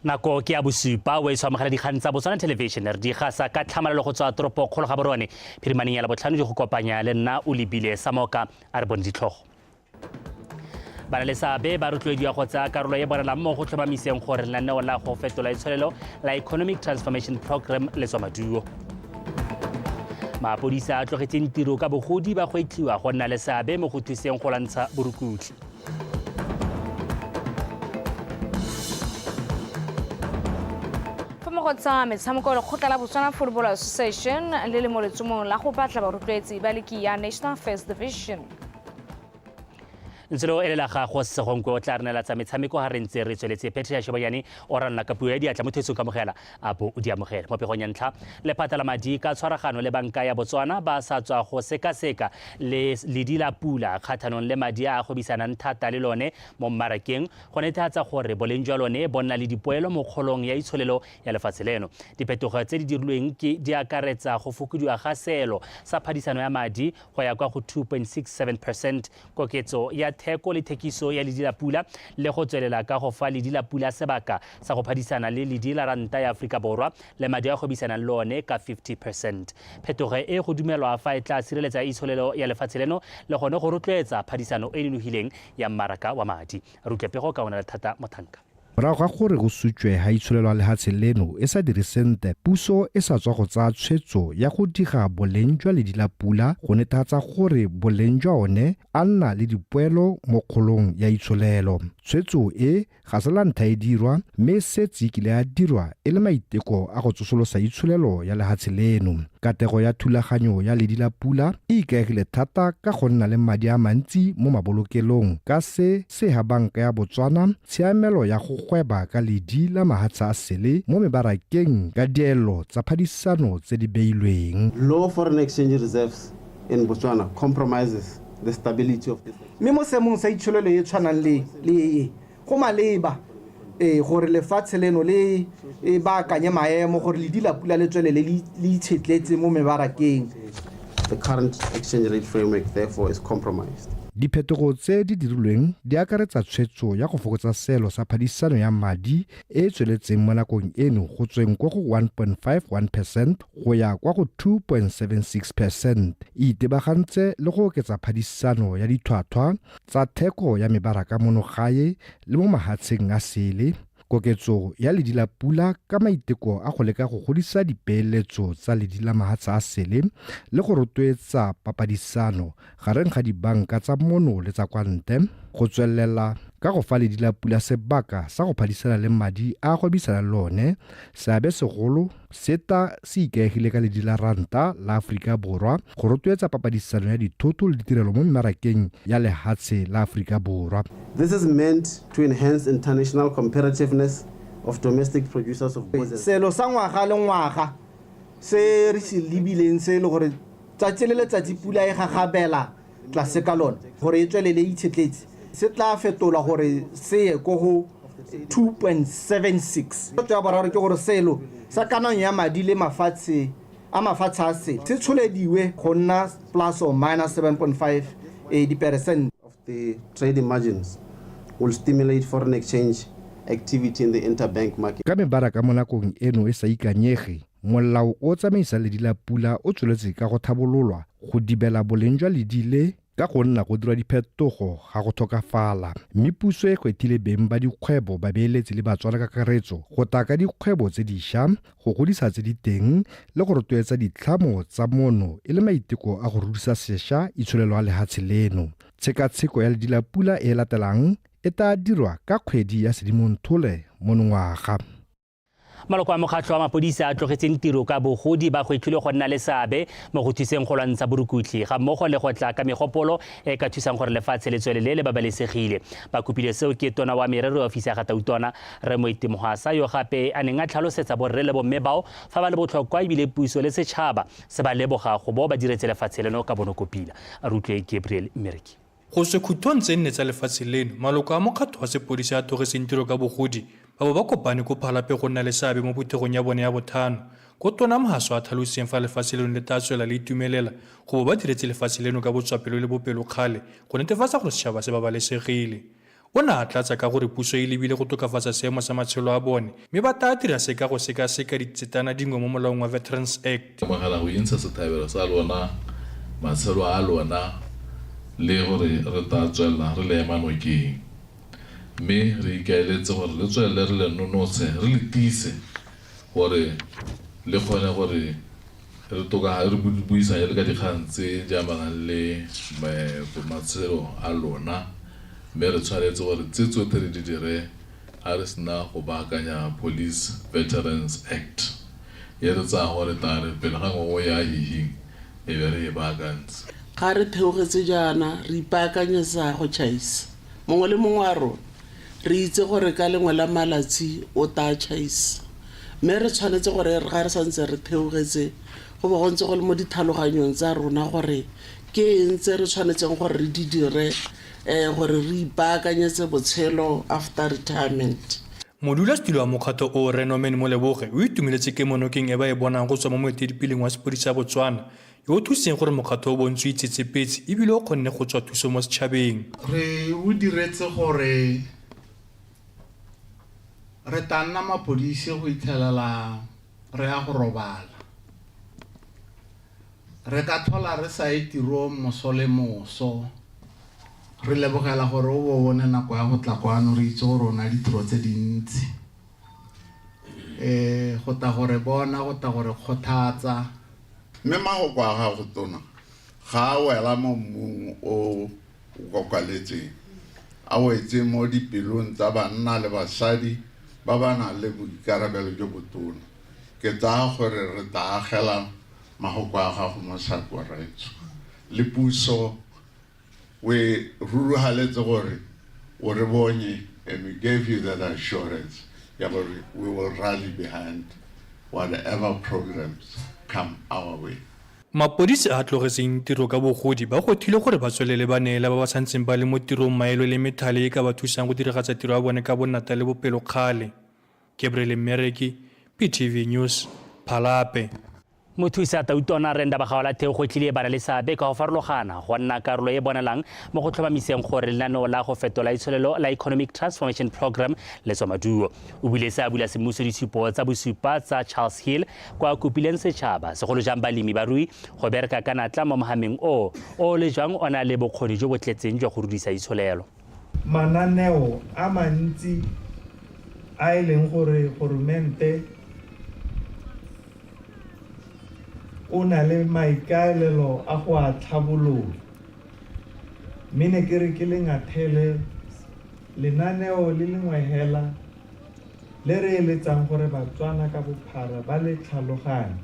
Nako ke ya bosupa o e tshwamogela dikgang tsa Botswana Television re di gasa ka tlhamalalo go tswa toropo kgolo ga borone phirimaneng ya labotlhano di go kopanya le nna o lebile samoka a re bone ditlhogo. Ba na le seabe ba rotloediwa go tsaya karolo e bonalang mo go tlhomamiseng gore lenaneo la go fetola itsholelo la Economic Transformation Program le tswa maduo. Mapodisa a tlogetseng tiro ka bogodi ba gwetlhiwa go nna le seabe mo go thuseng go lwantsha borukutlhi. Fa mo go tsa metshameko, lekgotla la Botswana Football Association le le mo letsomong la go batla barotloetsi ba liki ya National First Division. Ntse lo elela ga go segonkwe o tla re neela tsa metshameko ga re ntse re tsweletse. Patricia Shobonyane o ranola ka puo ya diatla mo thetsong kamogela a bo o di amogele. Mo pegong ya ntlha, lephata la madi ka tshwaragano le banka ya Botswana ba sa tswa go sekaseka le ledi la pula kgathanong le madi a a gwebisanang thata le lone mo mmarakeng go netefatsa gore boleng jwa lone bo nna le dipoelo mo kgolong ya itsholelo ya lefatshe leno. Diphetogo tse di dirilweng ke di akaretsa go fokodiwa ga seelo sa phadisano ya madi go ya kwa go 2.67 percent, koketso ya theko le thekiso ya ledi la pula le go tswelela ka go fa ledi la pula sebaka sa go phadisana le ledi la ranta ya Aforika Borwa le madi a gwebisanang le one ka 50 percent. Phetogo e go dumelwa fa e tla sireletsa itsholelo ya lefatshe leno le gone go rotloetsa phadisano e e nonogileng ya mmaraka wa madi. Re utlwe pego ka Onalethata Mothanka. Morago ga gore go sutšwe ga itsholelo ya lehatshe leno e sa dire sente, puso e sa tswa go tsaya tshwetso ya go diga boleng jwa ledi la pula go netefatsa gore boleng jwa one a nna le dipoelo mo kgolong ya itsholelo. Tshwetso e ga se la ntlha e dirwa mme e setse e kile ya dirwa e le maiteko a go tsosolosa itsholelo ya lehatshe leno. Katlego ya thulaganyo ya ledi la pula e ikaegile thata ka go nna le madi a mantsi mo mabolokelong ka se se ha Banka ya Botswana tshiamelo ya go gweba ka ledi la mahatshe a sele mo mebarakeng ka dielo tsa phadisano tse di beilweng. Low foreign exchange reserves in Botswana compromises the stability of this. Mme mo seemong sa itsholelo e e tshwanang le le e, go maleba ee gore lefatshe leno le e baakanye maemo gore ledi la pula le tswelele le itshetletse mo mebarakeng. The current exchange rate framework therefore is compromised. Diphetogo tse di dirilweng di akaretsa tshwetso ya go fokotsa seelo sa phadisano ya madi e e tsweletseng mo nakong eno go tsweng kwa go 1.51 percent go ya kwa go 2.76 percent, e itebagantse le go oketsa phadisano ya ditlhwatlhwa tsa theko ya mebaraka mono gae le mo mahatsheng a sele, koketso ya ledi la pula ka maiteko a go leka go godisa dipeeletso tsa ledi la mahatshe a sele le go rotloetsa papadisano gareng ga dibanka tsa mono le tsa kwa ntle, go tswelela ka go fa ledi la pula sebaka sa go phadisana le madi a a gwebisanang le one, seabe segolo SETA se ikaegile ka ledi la ranta la Aforika Borwa go rotloetsa papadisano ya dithoto le ditirelo mo mmarakeng ya lehatshe la Aforika Borwa. This is meant to enhance international competitiveness of domestic producers of goods and. Selo sa ngwaga le ngwaga se re se lebileng se e le gore tsatsi le letsatsi pula e gagabela tlase ka lone gore e tswelele e itshetletse se tla fetolwa gore se ye ko go 2.76. Potso ya boraro ke gore selo sa kananyo ya madi le mafatshe a mafatshe a sele se tsholediwe go nna plus or minus 7.5 diperesente. Of the trading margins will stimulate foreign exchange activity in the interbank market. Ka mebaraka mo nakong eno e sa ikanyege, Molao o o tsamaisang ledi la pula o tsweletse ka go thabololwa go dibela boleng jwa ledi le ka go nna go dirwa diphetogo ga go tlhokafala mme puso e gwethile beng ba dikgwebo, babeeletsi le Batswana ka kakaretso go tla ka dikgwebo tse diša, go godisa tse di teng le go rotloetsa ditlhamo tsa mono e le maiteko a go rudisa sešwa itsholelo ya lehatshe leno. Tshekatsheko ya ledi la pula e e latelang e taa dirwa ka kgwedi ya Sedimonthole monongwaga. Maloko a mokgatlho wa mapodisi a tlogetseng tiro ka bogodi ba gwetlhilwe go nna le seabe mo go thuseng go lwantsha borukutlhi ga mmogo le go tla ka megopolo e ka thusang gore lefatshe le tswelele le babalesegile. Ba kopile seo ke tona wa merero ya ofisi ya ga Tautona, Rre Moeti Mohwasa, yo gape a neng a tlhalosetsa borre le bomme bao fa ba le botlhokwa ebile puso le setšhaba se ba leboga go bo ba diretse lefatshe leno ka bonokopila. A re utlwe Gabriel Mmereki. Go tswe khuthong tse nne tsa lefatshe leno, maloko a mokgatho wa sepodisi a tlogeseng tiro ka bogodi ba bo ba kopane ko Phalape go nna le seabe mo phuthegong ya bone ya bothano, ko Tona Mhaso a tlhalositseng fa lefatshe leno le tla tswelela le itumelela go bo ba diretse lefatshe leno ka botswapelo le bopelokgale go netefatsa gore setšhaba se babalesegile. O ne a tlatsa ka gore puso e lebile go tokafatsa seemo sa matshelo a bone mme ba taya dira se ka go sekaseka ditsetana dingwe mo molaong wa Veterans Act. Amogela go intsha sethabelo sa lona, matshelo a lona le gore re tla tswelela re le ema nokeng. Mme re ikaeletse gore le tswelele re le nonotshe, re le tiise gore le kgone gore re toka re buisanye le ka dikgang tse di amanang le matshelo a lona. Mme re tshwanetse gore tse tsotlhe re di dire ga re sena go baakanya Police Veterans Act e re tsaya gore tla re pele ga ngwaga ya hihing e be re e baakantse. Ga re theogetse jaana re ipaakanyetsa go tšhaisa. Mongwe le mongwe wa rona re itse gore ka lengwe la malatsi o tla tšhaisa. Mme re tshwanetse gore ga re santse re theogetse go bo go ntse go le mo ditlhaloganyong tsa rona gore ke eng tse re tshwanetseng gore re di dire gore re ipaakanyetse botshelo after retirement. Modulasetulo wa mokgatho o Rre Norman Moleboge o itumeletse kemonokeng e ba e bonang go tswa mo moeteledipeleng wa sepodisi sa Botswana yo o thusitseng gore mokgatho o bontse o itsetsepetse ebile o kgonne go tswa thuso mo setšhabeng. Re o diretse gore re tla nna mapodisi go itlhelela re ya go robala. Re ka tlhola re sa ye tirong moso le moso. Re lebogela gore o bo bone nako ya go tla kwano, re itse gore o na le ditiro tse dintsi. Go tla go re bona, go tla go re kgothatsa. Mme mahoko a gago tona ga a wela mo mmung o o kokaletseng, a wetse mo dipelong tsa banna le basadi ba ba nang le boikarabelo jo botona. Ke tsaya gore re tla agela mahoko a gago mo sako raetsho. Le puso we ruruhaletse gore o re bonye, and we gave you that assurance ya gore we will rally behind whatever programs come our way. Mapodisi a tlogetseng tiro ka bogodi ba gothile gore ba tswelele ba neela ba ba santseng ba le mo tirong maelo le methale e ka ba thusang go diragatsa tiro ya bone ka bonata le bopelokgale. Gabriel Mmereki, PTV News, Phalape. Mothusa Tautona Renda Bagaola Theo go tlile bana le seabe ka go farologana go nna karolo e bonalang mo go tlhomamiseng gore lenaneo la go fetola itsholelo la Economic Transformation Program le tswa maduo. O bile se a bula semmuso ditshupo tsa bosupa tsa Charles Hill kwa kopileng setšhaba segolo jang balemi barui go bereka ka natla mo mohameng o o le jwang o na le bokgoni jo bo tletseng jwa go rudisa itsholelo. Mananeo a mantsi a e leng gore goromente o na le maikaelelo a go a tlhabolola. Mme ne ke re ke le ngathele lenaneo le lengwe hela le re eletsang gore Batswana ka bophara ba le tlhaloganye,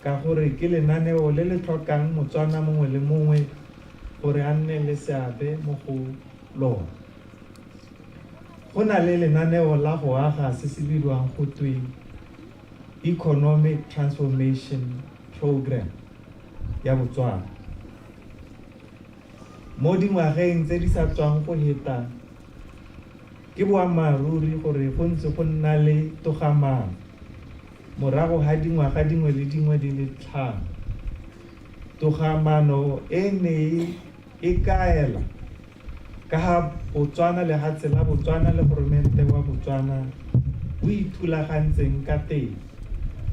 ka gore ke lenaneo le le tlhokang Motswana mongwe le mongwe gore a nne le seabe mo go lona. Go na le lenaneo la go aga se se bidiwang go twe Economic Transformation Program ya Botswana. Mo dingwageng tse di sa tswang go heta, ke boammaaruri gore go ntse go nna le togamaano morago ga dingwaga dingwe le dingwe di le 5. Togamaano e ne e kaela ka ga Botswana, lehatshe la Botswana le goromente wa Botswana o ithulagantseng ka teng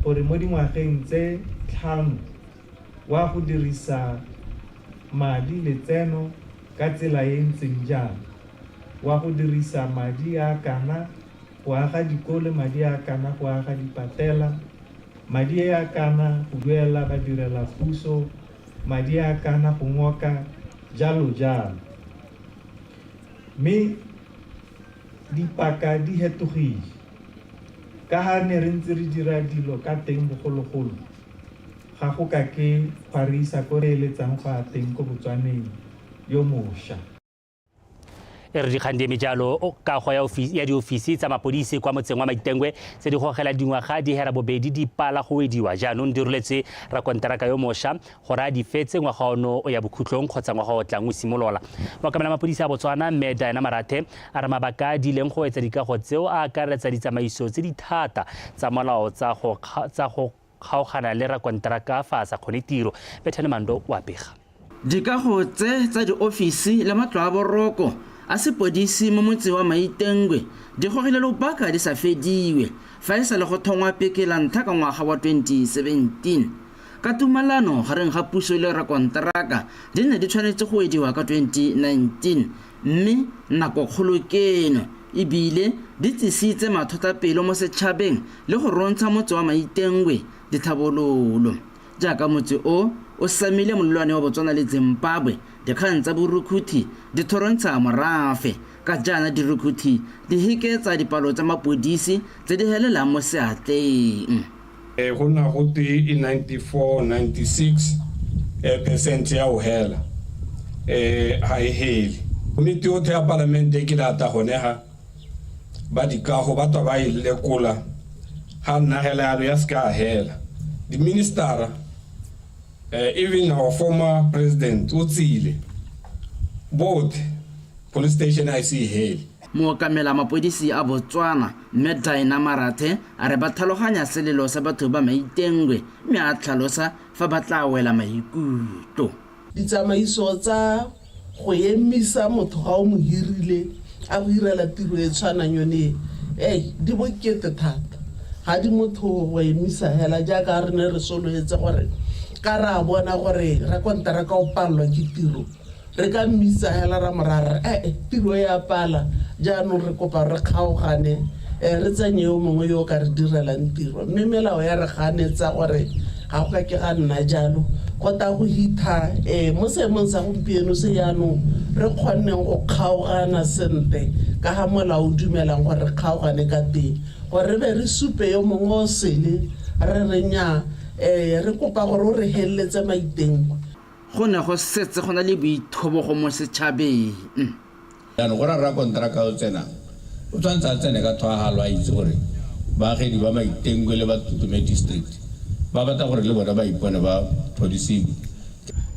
gore mo dingwageng tse 5 wa go dirisa madi letseno ka tsela e ntseng jang, wa go dirisa madi a kana go aga dikolo, madi a kana go aga dipatela, madi a kana go duela badirela puso, madi a kana go ngoka, jalo jalo. Mme dipaka di hetogile ka ga ne re ntse re dira dilo ka teng bogologolo, ga go ka ke gwa re isa ko re eletsang go ya teng ko Botswaneng yo mošwa. E re dikgang di eme jalo, kago ya diofisi tsa mapodisi kwa motseng wa Maitengwe tse di gogela dingwaga di hera bobedi di pala go wediwa, jaanong di roletse rakonteraka yo mošwa gore a di fetse ngwaga ono o ya bokhutlong kgotsa ngwaga o tlang o simolola. Mookamela mapodisi a Botswana mme Diana Marathe a re mabaka a di ileng go wetsa dikago tseo a akaretsa ditsamaiso tse di thata tsa molao tsa go kgaogana le rakonteraka fa a sa kgone tiro. Bethane Mando o a bega. Dikago tse tsa diofisi le matlo a boroko a sepodisi mo motse wa Maitengwe di gogile lobaka di sa fediwe fa e sa le go thongwa peke la ntlha ka ngwaga wa 2017. Ka tumalano gareng ga puso le rakonteraka di ne di tshwanetse go wediwa ka 2019 mme nako kgolo keno e bile di tsisitse mathotapelo mo setšhabeng le go rontsha motse wa Maitengwe ditlhabololo. Jaaka motse o o samile molelwane wa Botswana le Zimbabwe, dikgang tsa borukhuthi di thorontsha morafe ka jaana dirukhuthi di heketsa dipalo tsa mapodisi tse di helelang mo seatleng. Go nna go twe e 94, 96 percent ya go hela ga e hele. Komiti yotlhe ya palamente e kile ya tla gone ga ba dikago ba tswa ba e lekola ga nna hela yalo ya seka ya hela. Di-ministera even our former president o tsile botlhe police station ga ise e hele. Mookamela mapodisi a Botswana, Mme Dinah Marathe a re ba tlhaloganya selelo sa batho ba Maitengwe mme a tlhalosa fa ba tla wela maikutlo. Ditsamaiso tsa go emisa motho ga o mo hirile a go irela tiro e tshwanang yone e, di bokete thata. Ga di motho go emisa hela jaaka re ne re solofetse gore ka re a bona gore rakonteraka o palelwa ke tiro, re ka mmitsa hela ra mo raya re ee tiro e a pala, jaanong re kopa re kgaogane, re tsenye yo mongwe yo o ka re direlang tiro. Mme melao ya re ganetsa gore ga go ka ke ga nna jalo, go ta go hitha mo seemong sa gompieno se jaanong re kgonneng go kgaogana sentle ka ga molao o dumelang gore re kgaogane ka teng, gore re be re supe yo mongwe o sele re re nnyaa, re kopa gore o re heleletse Maitengwe. Go ne go setse go na le boithobogo mo setšhabeng. Jaanong go ra rakonteraka o tsenang, o tshwanetse a tsene ka tlhoahalo a itse gore baagedi ba Maitengwe le ba Tutume District ba batla gore le bone ba ipone ba phodisiwe.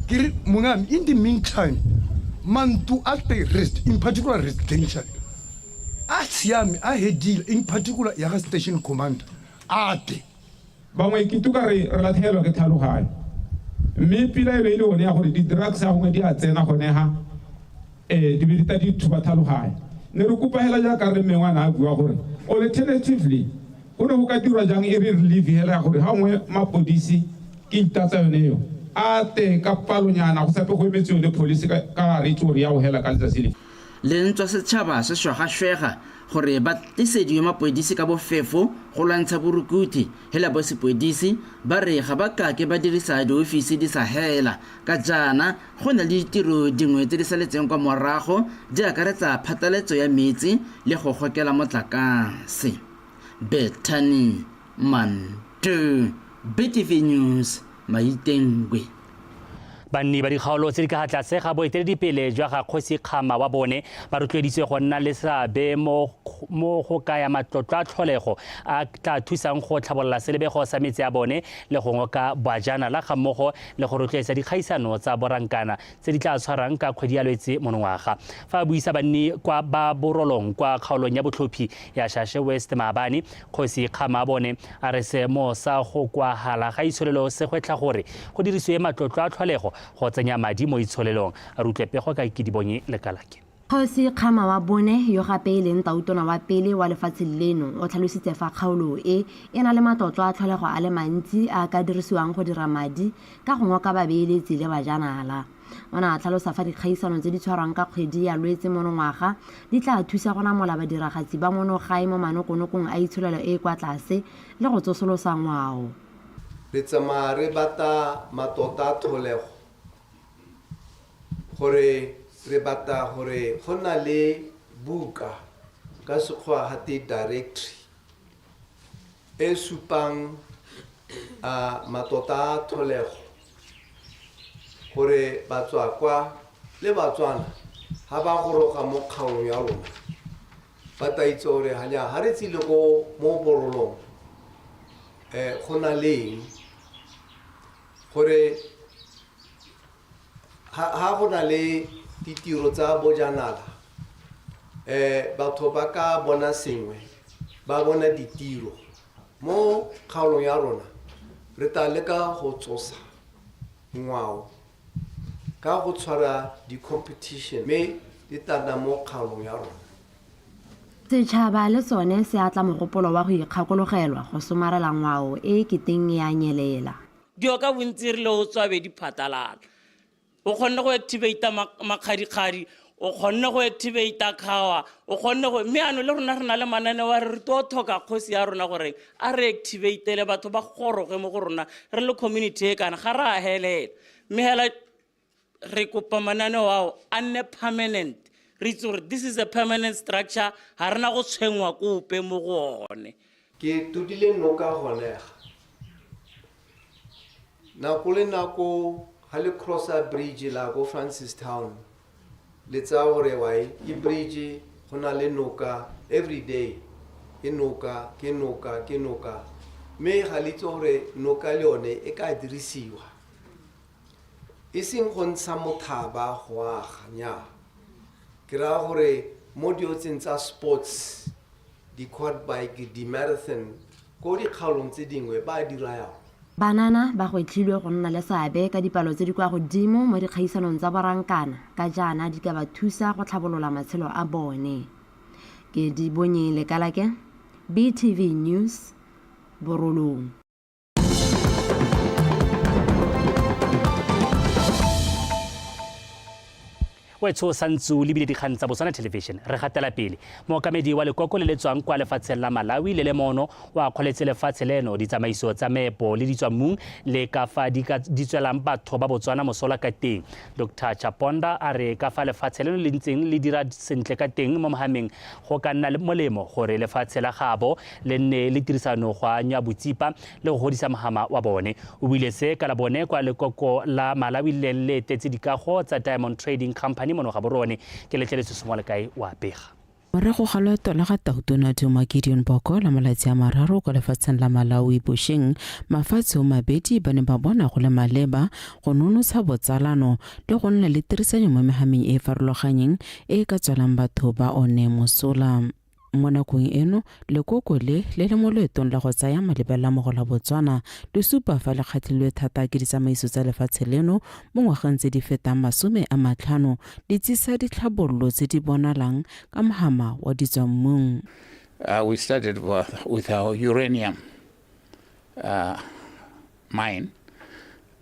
Ke re mongame, in the meantime, mantlo a rest, in particular residential, a siame, a hedile, in particular ya ga station commander, a tle. Bangwe ke tuka re re latlhegelwa ke tlhaloganyo. Mme pila e be e le one ya gore di-drugs a gongwe di a tsena gone ha di be di ta di thuba tlhaloganyo. Ne re kopa hela jaaka rre mengwe a ne a bua gore alternatively go ne go ka dirwa jang e re relief hela ya gore ga gongwe mapodisi ke itatsa yone eo a te ka palonyana go sape go emetse yone police ka re itse gore ya go hela ka letsatsi le. Le ntswa setšhaba se šwagašwega gore ba tlisediwe mapodisi ka bofefo go lwantsha borukuthi, hela bo sepodisi ba re ga ba kake ba dirisa diofisi di sa hela ka jaana go na le ditiro dingwe tse di saletseng kwa morago di akaretsa phatlalatso ya metsi le go gokela motlakase. Bethany Mantu, BTV News, Maitengwe. Banni ba dikgaolo tse di ka ga tlase ga boeteledipele jwa ga Kgosi Kgama wa bone ba rotloeditswe go nna le seabe mo go kaya matlotlo a tlholego a tla thusang go tlhabolola selebego sa metse ya bone le go ngoka bajanala ga mmogo le go rotloetsa dikgaisano tsa borankana tse di tla tshwarang ka kgwedi ya Lwetse monongwaga. Fa a buisa banni kwa ba Borolong kwa kgaolong ya botlhophi ya Shashe West maabane, Kgosi Kgama bone a re seemo sa go kwahala ga itsholelo se gwetlha gore go dirisiwe matlotlo a tlholego go tsenya madi mo itsholelong. A re utlwe pego ka Kedibonye Lekalake. Kgosi Kgama wa bone, yo gape e leng tautona wa pele wa lefatshe leno, o tlhalositse fa kgaolo e, e na le matlotlo a tlholego a le mantsi a a ka dirisiwang go dira madi ka go ngoka babeeletsi le bajanala. O ne a tlhalosa fa dikgaisano tse di tshwarwang ka kgwedi ya Lwetse monongwaga di tla thusa go namola badiragatsi ba mono gae mo manokonokong a itsholelo e e kwa tlase le go tsosolosa ngwao. Re tsamaya re bata matota a tholego gore re bata gore go na le buka ka sekgowa gate directory e supang matota a tholego gore batswakwa le Batswana ha ba goroga mo kgaolong ya rona ba tla itse gore hanya ha re tsile ko mo Borolong go na le eng, gore ha go na le ditiro tsa bojanala batho ba ka bona sengwe, ba bona ditiro mo kgaolong ya rona. Re tla leka go tsosa ngwao ka go tshwara di-competition mme di tla nna mo kgaolong ya rona. Setšhaba le sone se atla mogopolo wa go ikgakologelwa go somarela ngwao e e keteng e a nyelela. Dio ka bontsi re le o tswa be di phatalala. O kgonne go activate makgadikgadi, o kgonne go activate khawa, o kgonne go mme ano le rona re na le mananeo a re re tlo tlhoka kgosi ya rona gore a re activatele batho ba goroge mo go rona re le community e kana ga re a helela. Mme hela re kopa mananeo ao a nne permanent, re itse gore this is a permanent structure, ga rena go tshwenngwa kope mo go one. Ke todile noka gonega. Nako le nako ga le crossa bridge la ko Francistown, le tsaya gore wai ke bridge go na le noka every day, ke noka, ke noka, ke noka. Mme ga le itse gore noka le yone e ka dirisiwa. E seng go ntsha mothaba go aga, nnyaa. Ke raya gore mo diotseng tsa sports, di-quad bike, di-marathon, ko dikgaolong tse dingwe ba dira yalo. Banana ba gwetlhilwe go nna le seabe ka dipalo tse di kwa godimo mo dikgaisanong tsa borankana ka jaana di ka ba thusa go tlhabolola matshelo a bone. Ke Dibonye Lekalake, BTV News, Borolong. Wetsho santse o lebile dikgang tsa Botswana Television. Re gatela pele. Mookamedi wa lekoko le le tswang kwa lefatsheng la Malawi le le mono o akgoletse lefatshe leno ditsamaiso tsa meepo le ditswammung le ka fa di tswelang batho ba Botswana mosola ka teng. Dr Chaponda a re ka fa lefatshe leno le ntseng le dira sentle ka teng mo mohameng go ka nna molemo gore lefatshe la gaabo le nne le tirisano go anya botsipa le go godisa mohama wa bone. O buile se ka la bone kwa lekoko la Malawi le le etetse dikago tsa Diamond Trading Company mono Gaborone. Ke letleletswe Sengwalekae wa pega. Morago ga loeto la ga Tautona Duma Gideon Boko la malatsi a mararo kwa lefatsheng la Malawi bošeng, mafatshe o mabedi ba ne ba bona go le maleba go nonotsha botsalano le go nna le tirisanyo mo mehameng e e farologanyeng e e ka tswelang batho ba one mosola. Mo nakong eno, lekoko le le le mo loetong la go tsaya malebela mo go la Botswana le supa fa le kgatlhilwe thata ke ditsamaiso tsa lefatshe leno mo ngwageng tse di fetang 50 le tsisa ditlhabololo tse di bonalang ka mohama wa ditswammung. We started with our uranium mine.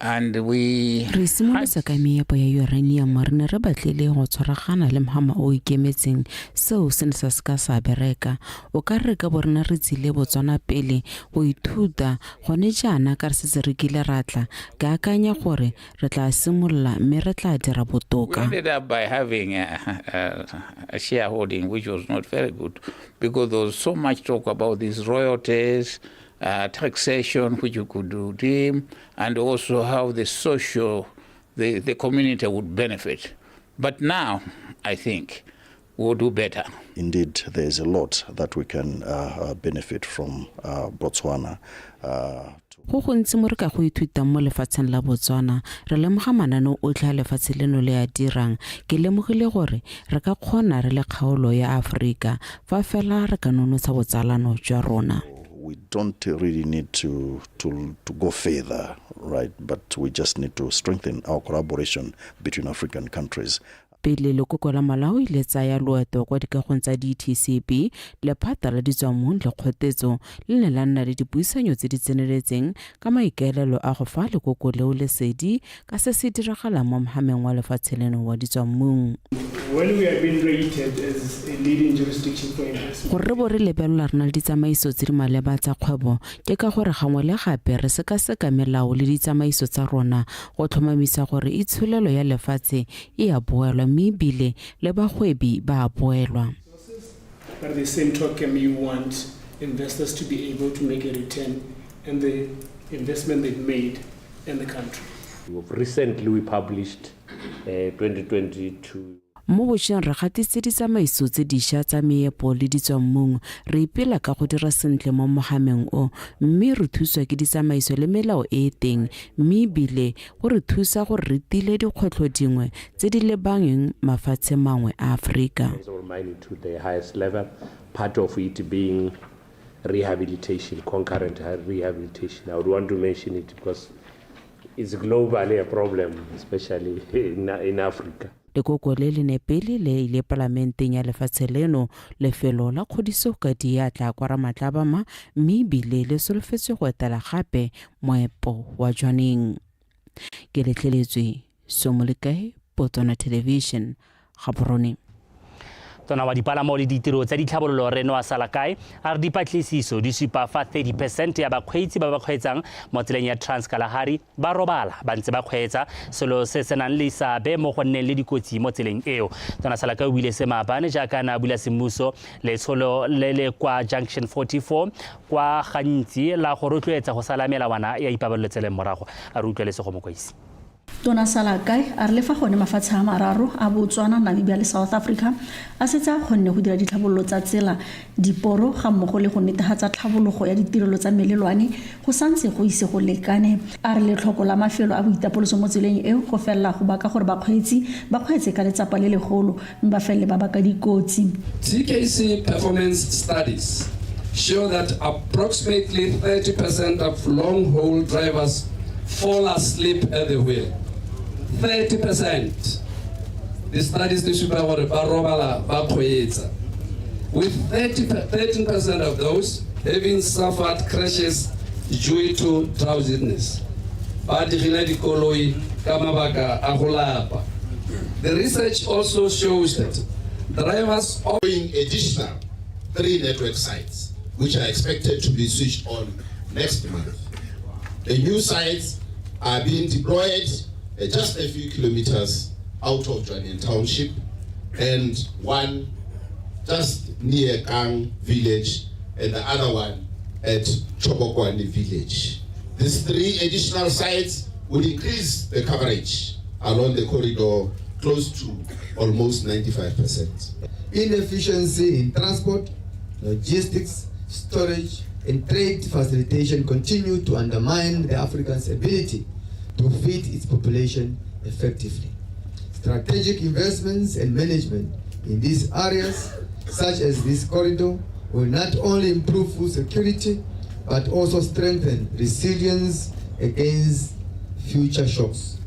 And we Re simolotse ka meepo ya uranium, re ne re batlile go tshwaragana le mohama o ikemetseng, seo se ne sa seka sa bereka. O ka re ka bo rena re tsile Botswana pele go ithuta gone jaana ka re setse re kile ra tla, ke akanya gore re tla simolola mme re tla dira botoka. We ended up by having a shareholding which was not very good because there was so much talk about these royalties, taxation which you could do, and also how the social, the community would benefit. But now, I think, we'll do better. Indeed, there is a lot that we can benefit from Botswana. Go gontsi mo re ka go ithutang mo lefatsheng la Botswana, re lemoga mananeo otlhe a lefatshe leno le a dirang. Ke lemogile gore re ka kgona re le kgaolo ya Aforika fa fela re ka nonotsha botsalano jwa rona. We don't really need to go further, right? But we just need to strengthen our collaboration between African countries. Pele lekoko la Malawi le tsaya loeto kwa dikagong tsa DTCB, lephata la ditswammung le kgotetso le ne la nna le dipuisanyo tse di tseneletseng ka maikaelelo a go fa lekoko leo lesedi ka se se diragalang mo mohameng wa lefatshe leno wa ditswammung. When we have been rated as a leading jurisdiction for investment. Gore re bo re lebelelwa re na le ditsamaiso tse di maleba tsa kgwebo ke ka gore gangwe le gape re sekaseka melao le ditsamaiso tsa rona go tlhomamisa gore itsholelo ya lefatshe e a boelwa mme ebile le bagwebi ba a boelwa. But at the same token, you want investors to be able to make a return in the investment they've made in the country. Recently we published 2022. Mo bošeng re gatisitse ditsamaiso tse dišwa tsa meepo le ditswammung, re ipela ka go dira sentle mo mohameng o, mme re thuswa ke ditsamaiso le melao e e teng, mme ebile go re thusa gore re tile dikgwetlho dingwe tse di lebangeng mafatshe mangwe a Aforika. Mining to the highest level, part of it being rehabilitation, concurrent rehabilitation. I would want to mention it because it's globally a problem, especially in Africa. Lekoko le le ne pele le ile palamenteng ya lefatshe leno lefelo la kgodiso ka diatla kwa Ramatlabama mme ebile le solofetswe go etela gape moepo wa Jwaneng. Ke letleletswe Somolekae, Botswana Television, Gaborone. Tona wa dipalamo le ditiro tsa ditlhabololo Renoa Salakae a re dipatlisiso di supa fa 30 percent ya bakgweetsi ba ba kgweetsang mo tseleng ya Trans-Kalahari ba robala ba ntse ba kgweetsa, selo se se nang le seabe mo go nneng le dikotsi mo tseleng eo. Tona Salakae o buile se maabane jaaka a ne a bula semmuso letsholo le le kwa Junction 44 kwa Gantsi la go rotloetsa go sala melawana ya ipabalelo tseleng morago. A re utlwe Lesego Mokwaisi. Tona Salakae a re le fa gone mafatshe a mararo a Botswana, Namibia le South Africa a setse a kgonne go dira ditlhabololo tsa tsela, diporo ga mmogo le go netehatsa tlhabologo ya ditirelo tsa melelwane, go santse go ise go lekane. A re letlhoko la mafelo a boitapoloso mo tseleng eo go felela go baka gore bakgweetsi ba kgweetse ka letsapa le legolo mme ba felele ba baka dikotsi. TKC performance studies show that approximately 30% of long-haul drivers fall asleep at the wheel. 30%. The studies di supa gore ba robala ba kgweetsa. With 13% of those having suffered crashes due to drowsiness. Ba digile dikoloi ka mabaka a go lapa. The research also shows that drivers of additional 3 network sites, which are expected to be switched on next month. The new sites are being deployed just a few kilometers out of Jwaneng Township and one just near Kang village and the other one at Chobokwane village. These 3 additional sites will increase the coverage along the corridor close to almost 95%. Inefficiency in transport, logistics, storage, and trade facilitation continue to undermine the African's ability to feed its population effectively. Strategic investments and management in these areas, such as this corridor, will not only improve food security, but also strengthen resilience against future shocks.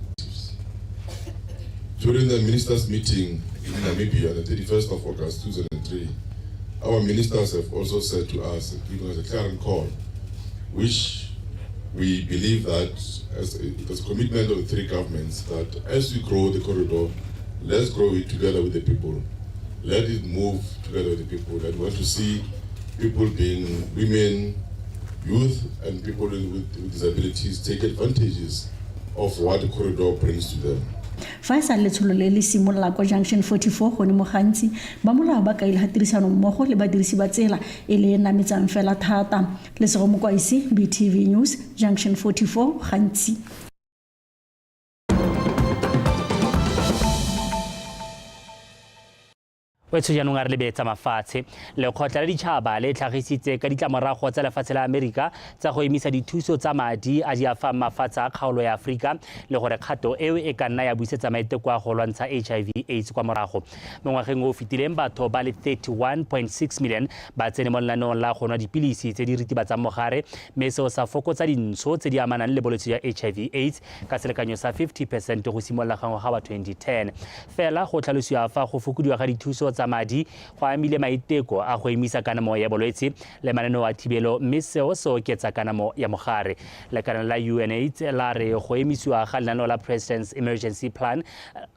During the ministers' meeting in Namibia on the 31st of August 2003, our ministers have also said to us, given us a clarion call, which we believe that as it was a commitment of the 3 governments that as we grow the corridor, let's grow it together with the people. Let it move together with the people. And we want to see people being women, youth, and people with disabilities take advantages of what the corridor brings to them. Fa e sa letsholo le le simolola kwa Junction 44 gone mo gantsi ba molao ba kaile ga tirisano mmogo le badirisi ba tsela e le e nametsang fela thata. Lesego Mokwaisi, BTV News, Junction 44 gantsi. Wetsho jaanong a re lebetsa mafatshe. Lekgotla la ditšhaba le tlhagisitse ka ditlamorago tsa lefatshe la Amerika tsa go emisa dithuso tsa madi a di a fang mafatshe a kgaolo ya Aforika le gore kgato eo e ka nna ya buisetsa maiteko a go lwantsha HIV AIDS kwa morago. Mo ngwageng o o fetileng batho ba le 31.6 million ba tsene mo lenaneong la go nwa dipilisi tse di ritibatsang mogare mme seo sa fokotsa dintsho tse di amanang le bolwetse jwa HIV AIDS ka selekanyo sa 50% go simolola ga ngwaga wa 2010. Fela go tlhalosiwa fa go fokodiwa ga dithuso tsa madi go amile maiteko a go emisa kanamo ya bolwetse le mananeo a thibelo mme seo se oketsa kanamo ya mogare. Lekala la UNAIDS la re go emisiwa ga lenaneo la President's Emergency Plan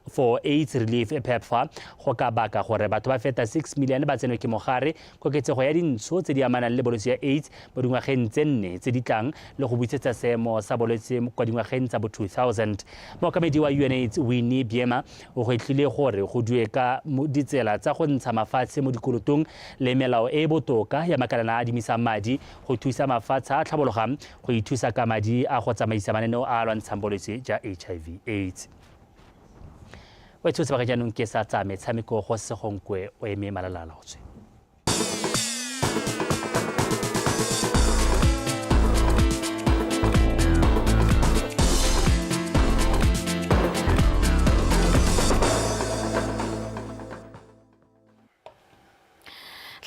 for AIDS Relief PEPFAR go ka baka gore batho ba feta 6 million ba tsenwe ke mogare, koketsego ya dintsho tse di amanang le bolwetse jwa AIDS mo dingwageng tse 4 tse di tlang le go buisetsa seemo sa bolwetse kwa dingwageng tsa bo 2000. Mookamedi wa UNAIDS Winnie Byanyima o gwetlhile gore go due ka ditsela tsa go ntsha mafatshe mo dikolotong le melao e e botoka ya makalana a adimisang madi go thusa mafatshe a tlhabologang go ithusa ka madi a go tsamaisa mananeo a a lwantshang bolwetse jwa HIV AIDS. Wetsho sebaka jaanong ke sa tsa metshameko go Segonkwe o eme malalaalaotswe.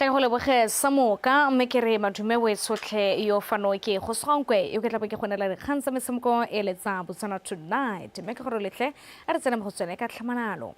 Tla ke go leboge Samoka mme ke re madume we tshotlhe yo fano ke go Segonkwe yo ke tla bo ke go neela dikgang tsa metshameko e le tsa Botswana Tonight mme ke gore letle a re tsene mo go tsone ka tlhamalalo.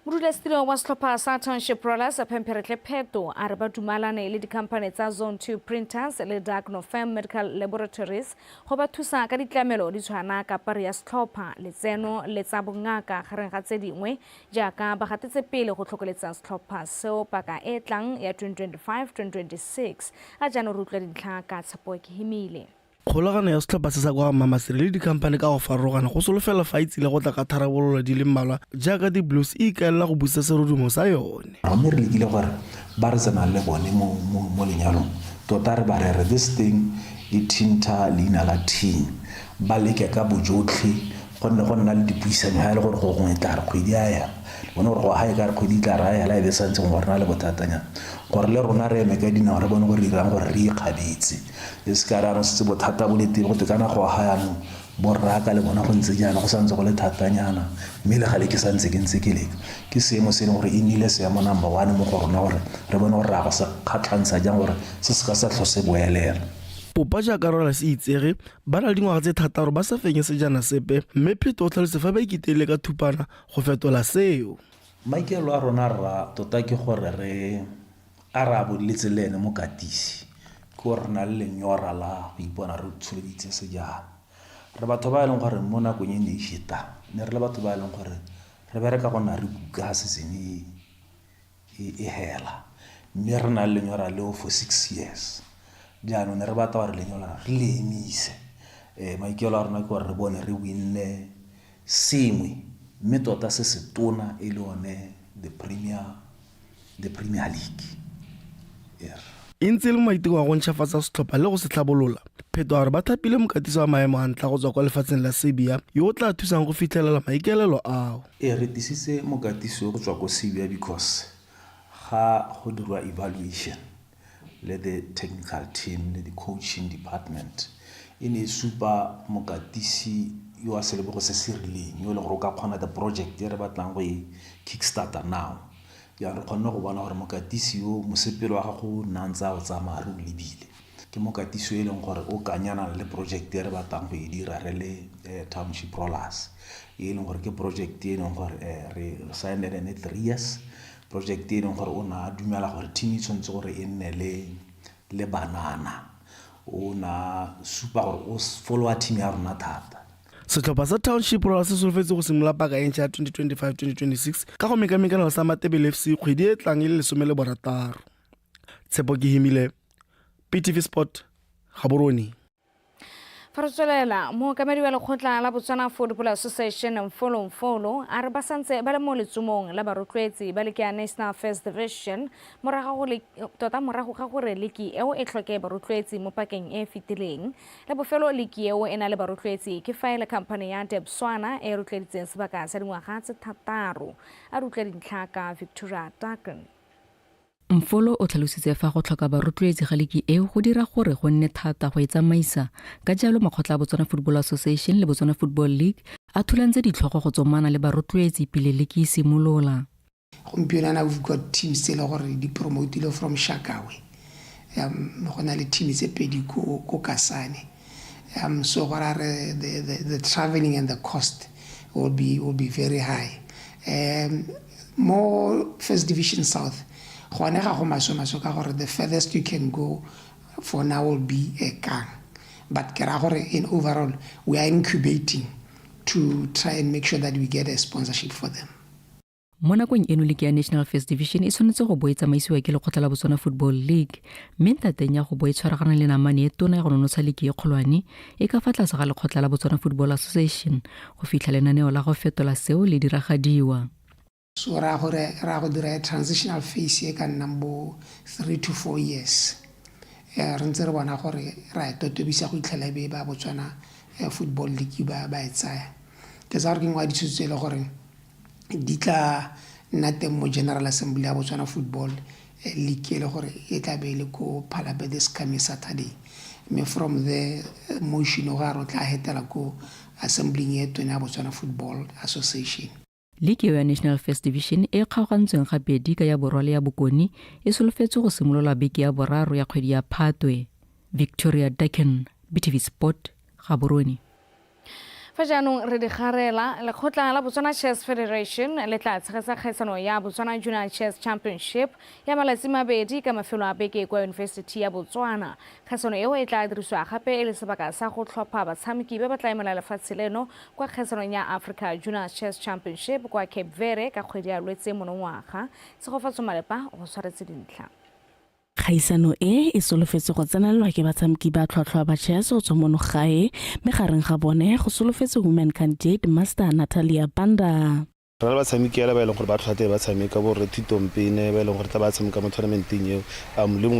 Modulasetilo wa setlhopha sa Township Rollers, Phempheretle Pheto, a re ba dumalane le dikhamphane tsa Zone 2 Printers le Diagnofirm Medical Laboratories go ba thusa ka ditlamelo di tshwana kapari ya setlhopha, letseno le tsa bongaka gareng ga tse dingwe, jaaka ba gatetse pele go tlhokoletsa setlhopha seo paka e tlang ya 2025-2026. A jaanong re utlwa dintlha ka Tshepo Kehimile. Kgolagano ya setlhopha se sa kwa ga Mmamasire le dikhamphane ka go farologana go solofelwa fa e tsile go tla ka tharabololo di le mmalwa jaaka di Blues e ikaelela go busetsa serodumo sa yone. Mme re lekile gore ba re tsenang le bone mo, mo, mo lenyalong tota re ba rere this thing e thintha leina la team, ba leke ka bojotlhe gonne go nna le dipuisanyo ga e le gore go gongwe e tla re kgwedi a ya bone gore go ga e ka re kgwedi e tla raya hela e be santse gongwe re na le bothatanyana gore le rona re eme ka dinao re bone gore dirang gore re ikgabetse. E se ka ra re setse bothata bo le teng gote kana go aga yanong borraka le bona go ntse jaana go santse go le thatanyana mme le gale ke santse ke ntse ke leka. Ke seemo se e leng gore e nnile seemo number one mo go rona gore re bone gore re a go se kgatlhantsha jang gore se se ka sa tlho se boelela. Popa jaaka Rollers e itsege, ba na le dingwaga tse thataro ba sa fenye sejana sepe mme Pheto o tlhalositse fa ba ikiteile ka thupana go fetola seo. Maikaelelo a rona rra tota ke gore re A re a boleletse le ene mokatisi, ke gore re na le lenyora la go ipona re tsholeditse sejana. Re batho ba e leng gore mo nakong e ne e feta, ne re le batho ba e leng gore re bereka go nna re kuka ga season e, e, e hela. Mme re na le lenyora leo for 6 years. Jaanong ne re batla gore lenyora re le emise. Maikaelelo a rona ke gore re bone re winne sengwe, mme tota se se tona e le one the Premier the Premier League. Er. E ntse e le mo maitekong a go ntšhafatsa setlhopha le go se tlhabolola, Pheto a re ba thapile mokatisi wa maemo a ntlha go tswa kwa lefatsheng la Serbia yo o tla thusang go fitlhelela maikaelelo ao. Ee, re tlisitse mokatisi o go tswa ko Serbia because ga go dirwa evaluation le the technical team le the coaching department e ne e supa mokatisi yo a selebogo se se rileng yo e leng gore o ka kgona the project e re batlang go e kickstarter now. Jaanong re kgonne go bona gore mokatisi yo mosepele wa gago o nna ntse a o tsamaya re o lebile. Ke mokatisi yo e leng gore o kanyana le project e re batlang go e dira re le Township Rollers, e leng gore ke project e leng gore re signed le ene 3 years, project e leng gore o ne a dumela gore team e tshwanetse gore e nne le le banana. O ne a supa gore o follower team ya rona thata. Setlhopha sa Township Rollers se solofetse go simolola paka e ntšha ya 2025-2026 ka go mekamekana le sa Matebele FC kgwedi e e tlang e le 16. Tshepo Kehimile, BTV Sport, Gaborone. Fa re tswelela, mookamedi wa lekgotla la Botswana Football Association Mfolo Mfolo a re ba santse ba le mo letsomong la barotloetsi ba leke ya National First Division tota morago ga gore liki eo e tlhoke barotloetsi mo pakeng e e fetileng. La bofelo liki eo e na le barotloetsi ke fa e le khamphane ya Debswana e rotloeditseng sebaka sa dingwaga tse 6. A re utlwa dintlha ka Victoria Daken. Mfolo o tlhalositse fa go tlhoka barotloetsi ga liki eo go dira gore go nne thata go e tsamaisa. Ka jalo makgotla a Botswana Football Association le Botswana Football League a thulantse ditlhogo go tsomana le barotloetsi pele liki e simolola. Gompieno yana we've got teams tse e le gore di promotilwe from Shakawe. Go na le team tse pedi ko Kasane. So go raya re the traveling and the cost will be very high. Mo First Division South gone ga go maswe maswe ka gore the furthest you can go for now will be Kang. But ke raya gore in overall we are incubating to try and make sure that we get a sponsorship for them. Mo nakong eno liki ya National First Division e tshwanetse go bo e tsamaisiwa ke lekgotla la Botswana Football League, mme ntateng ya go bo e tshwaragana le namane e tona ya go nonotsha liki e kgolwane e ka fa tlase ga lekgotla la Botswana Football Association go fitlha lenaneo la go fetola seo le diragadiwa. So ra gore ra go dira a transitional phase e ka nnang bo 3 to 4 years. Re ntse re bona gore ra e totobisa go itlhela e be ba Botswana Football League ba e tsaya. Ke tsaya gore ke nngwe ya ditshwetso tse e le gore di tla nna teng mo General Assembly ya Botswana Football League e le gore e tla be e le ko Phalaborwa this coming Saturday. Mme from there motion o ga re o tla hetela ko assembling e tona ya Botswana Football Association. Liki eo ya National First Division e e kgaogantsweng gabedi ka ya borwa le ya bokone e solofetswe go simolola beke ya boraro ya kgwedi ya Phatwe. Victoria Daken, BTV Sport, Gaborone. Fa jaanong re di garela, lekgotla la Botswana Chess Federation le tla tshegetsa kgaisano ya Botswana Junior Chess Championship ya malatsi mabedi ka mafelo a beke kwa Yunibesithi ya Botswana. Kgaisano eo e tla dirisiwa gape e le sebaka sa go tlhopha batshameki ba ba tla emela lefatshe leno kwa kgaisanong ya Africa Junior Chess Championship kwa Cape Verde ka kgwedi ya Lwetse monongwaga. Tshegofatso Malepa o go tshwaretse dintlha. Kgaisano e e solofetswe go tsenelelwa ke batshameki ba tlhwatlhwa ba chess go tswa mono gae, mme gareng ga bone go solofetswe women candidate master Natalia Banda. Re na le batshameki fela ba e leng gore ba tlhwatlhwa ba tshameka, bo Rre Thuto Mpene ba e leng gore tla ba tshameka mo tournamenteng eo,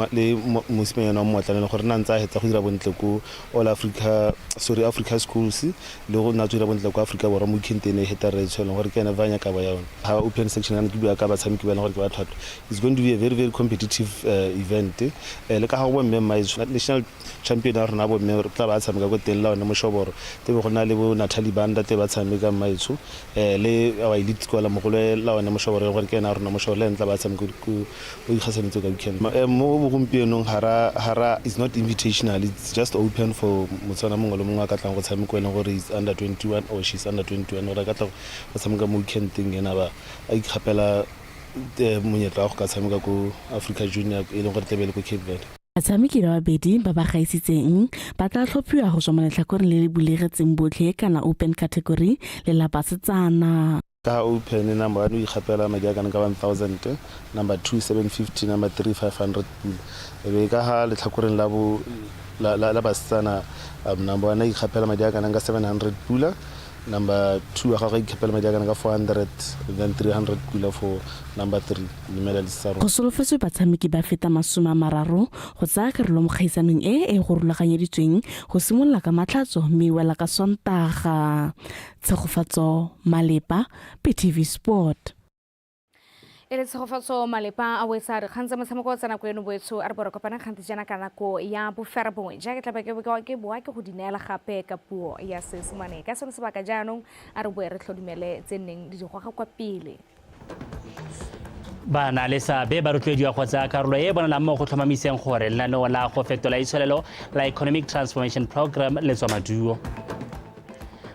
le mosimanyana wa mmotlana e leng gore nna ntse a hetsa go dira bontle ko All Africa, sorry, Africa Schools, le go nna dira bontle kwa Aforika Borwa mo weekend ene e heta re e leng gore ke ene Vanya Kabo ya yone. Ha open section yana ke bua ka batshameki ba e leng gore ke ba tlhwatlhwa. It's going to be a very very competitive event. Le ka ga go bomme mmaetsho, national champion ya rona bomme tla ba tshameka ko teng la one moshoboro, te be go na le bo Natalie Banda te ba tshameka mmaetsho, le our elite scholar mogolo la one moshoboro e gore ke ene a rona moshoboro le ene tla ba tshameka ko dikgaisanong tseo ka weekend. Mo bogompienong hara it's not invitational, it's just open for Motswana mongwe le mongwe a ka tlang go tshameka, e leng gore is under 21 or she's under 21, gore a ka tla go tshameka mo weekendeng ena ba a ikgapela monyetla wa go ka tshameka ko Africa Junior e leng gore tlabe le ko Cape Verde. Batshameki ba babedi ba ba gaisitseng ba tla tlhophiwa go tswa mo letlhakoreng le le bulegetseng botlhe kana open category le la basetsana. Ka open, number 1 o ikgapela madi a kana ka 1000, number 2 750, number 3 500 pula. E be ka ha letlhakoreng la bo la basetsana, number 1 a ikgapela madi a kana ka 700 pula, number 2 wa gagwe a ikgapela madi a kana ka 400, then 300 pula for number 3 di-medalist tsa rona. Go solofetswe batshameki ba feta 30 go tsaya karolo mo kgaisanong e e go rulaganyeditsweng go simolola ka Matlhatso mme e wela ka Sontaga. Tshegofatso Malepa, PTV Sport. E le Tshegofatso Malepa a wetsa dikgang tsa motshameko tsa nako eno boetsho, a re bo re kopana kgante jaana ka nako ya bofera bongwe jaaka ke tla be ke boa ke go di neela gape ka puo ya Seesemane. Ka sone sebaka jaanong a re boe re tlhodumele tse nneng di goga kwa pele. Ba na le seabe ba rotloediwa go tsaya karolo e e bonalang mo go tlhomamiseng gore lenaneo la go fetola itsholelo la Economic Transformation Program le tswa maduo.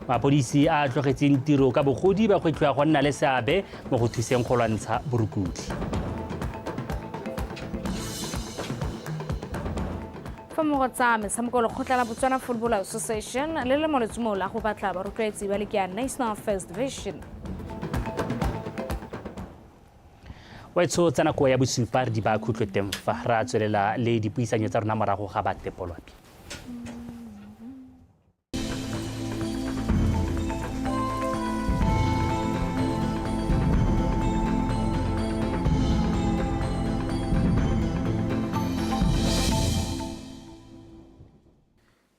Mapodisi a a tlogetseng tiro ka bogodi ba gwetlhiwa go nna le seabe mo go thuseng go lwantsha borukutlhi. Fa mo go tsa metshameko, lekgotla la Botswana Football Association le le mo letsomong la go batla barotloetsi ba leke ya National First Division. Wetsho tsa nako ya bosupa re di ba khutlo teng fa ra tswelela le dipuisanyo tsa rona morago ga ba tepolwapi.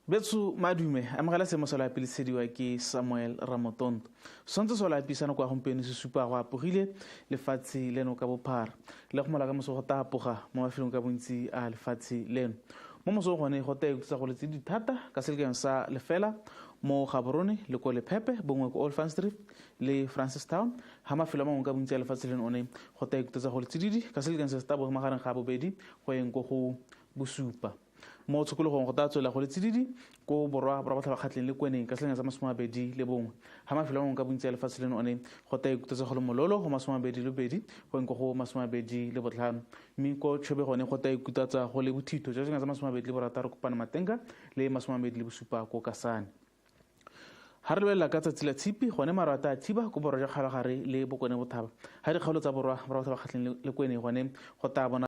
Betsu madume amogela seemo sa loapi le tshediwa ke Samuel Ramotonto. Swantse sa loapi sa nako ya gompieno se supa go apogile lefatshe leno ka bophara. Le go mola ka moso go ta apoga mo mafelong ka bontsi a lefatshe leno. Mo mosong gone go ta ikutlwa go le tsididi thata ka selekanyo sa lefela mo Gaborone le ko Lephepe, bongwe ko Olifantsdrift le Francistown. Ha mafelo a mangwe ka bontsi a lefatshe leno one go ta ikutlwa go le tsididi ka selekanyo se se taboge magareng ga bobedi go yeng ko go bosupa. Mo tshokologong go tla tswela go le tsididi ko borwa borwa botlhaba kgatleng le kweneng ka selekanyo sa 21. Ha mafelo a mangwe ka bontsi a lefatshe leno one go tla ikutlwa go le mololo go 22 go yeng ko go 25. Mme ko Chobe gone go tla ikutlwa go le bothitho jwa selekanyo sa 26 kopana Matenga le 27 ko Kasane. Ha re lebelela ka tsatsi la tshipi gone maru a tla thiba ko borwa jwa kgaologare le bokone bothaba. Ha dikgaolo tsa borwa borwa botlhaba kgatleng le kweneng gone go tla bona